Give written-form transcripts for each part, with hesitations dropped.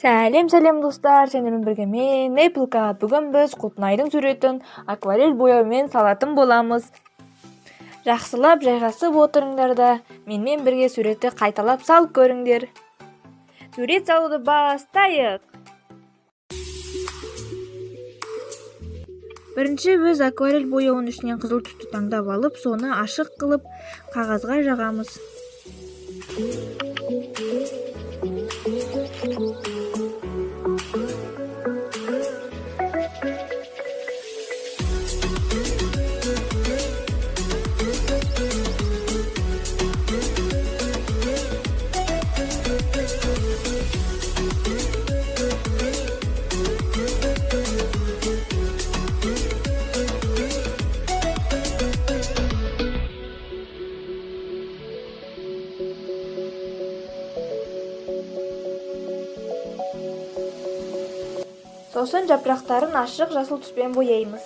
Сәлем, сәлем достар, сендермен бірге мен Эплка. Бүгін біз құлпынайдың суретін акварель бояумен салатын боламыз. Жақсылап жайғасып отырыңдар да, менімен бірге суретті қайталап салып көріңдер. Сурет салуды бастайық. Бірінші біз акварель бояуының ішінен қызыл түсті таңдап алып, соны ашық қылып қағазға жағамыз. Сосын жапырақтарын ашық жасыл түспен бояймыз.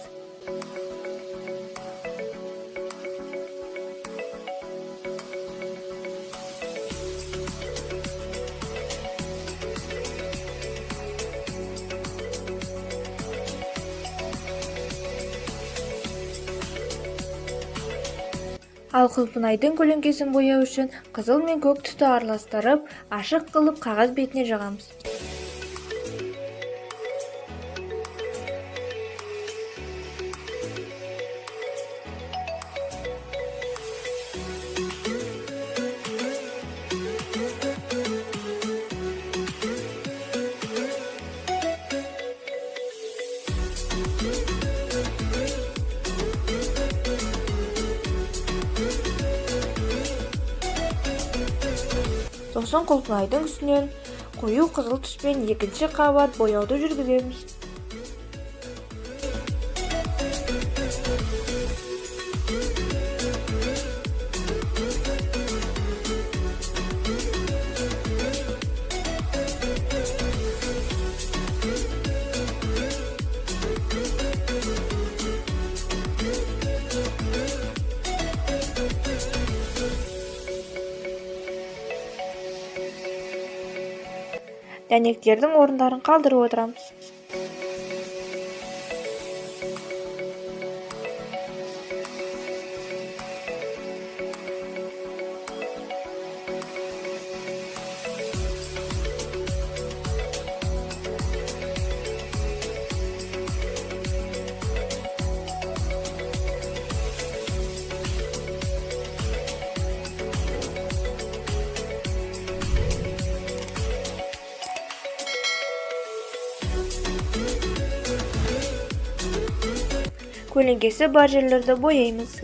Ал құлпынайдың көлеңкесін бояу үшін қызыл мен көк түсті араластырып, ашық қылып қағаз бетіне жағамыз. Сосын құлпынайдың үстінен қою қызыл түспен екінші қабат бояуды жүргіземіз. Дәнектердің орындарын қалдырып отырамыз. Көлеңкесі бар жерлерді бояймыз.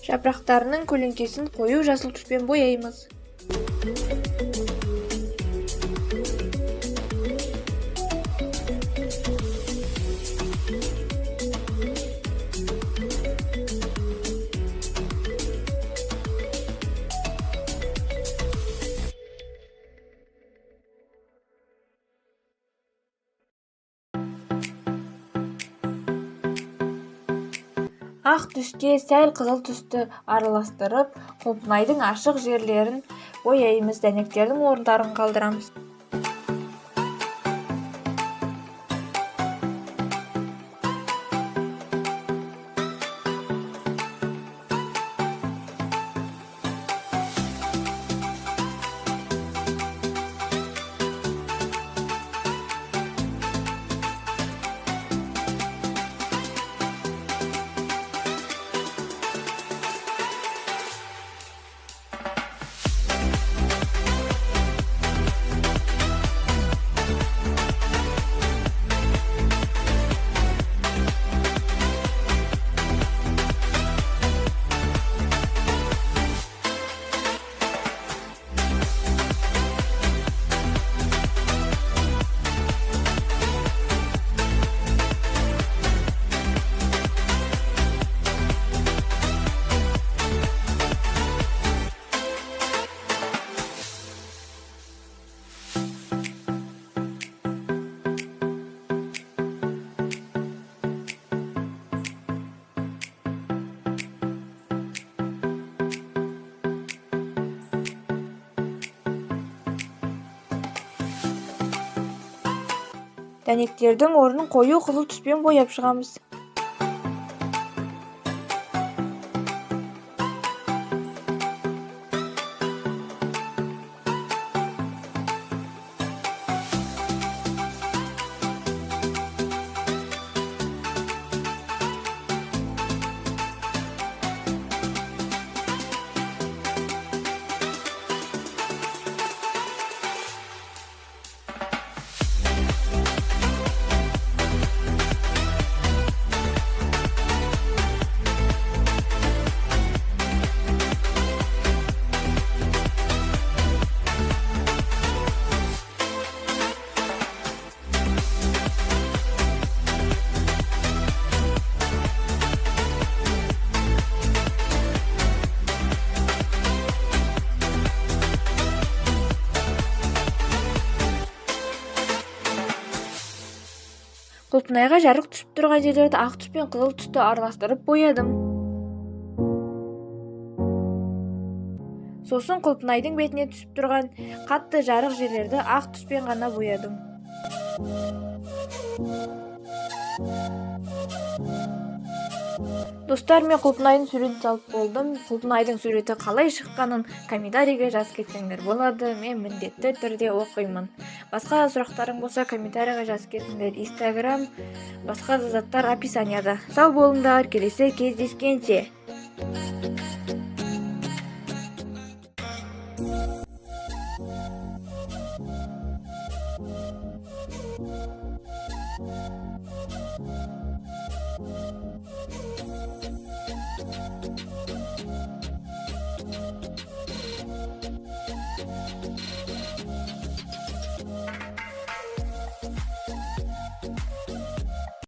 Жапырақтарының көлеңкесін қою жасыл түспен бояймыз. Ақ түске сәл қызыл түсті араластырып, құлпынайдың ашық жерлерін бояймыз, дәнектердің орындарын қалдырамыз. Дәнектердің орнын қою қызыл түспен бояп шығамыз. Құлпынайға жарық түсіп тұрған жерлерді ақ түс пен қызыл түсті араластырып боядым. Сосын құлпынайдың бетіне түсіп тұрған қатты жарық жерлерді ақ түспен ғана боядым. Достар, мен құлпынайдың суретін салып болдым. Құлпынайдың суреті қалай шыққанын комментарийге жазып кетсеңдер болады. Мен міндетті түрде оқимын. Басқа сұрақтарың болса, комментарийға жазып кетіңдер. Инстаграм, басқа да заттар описанияда. Сау болыңдар, келесі кездескенше.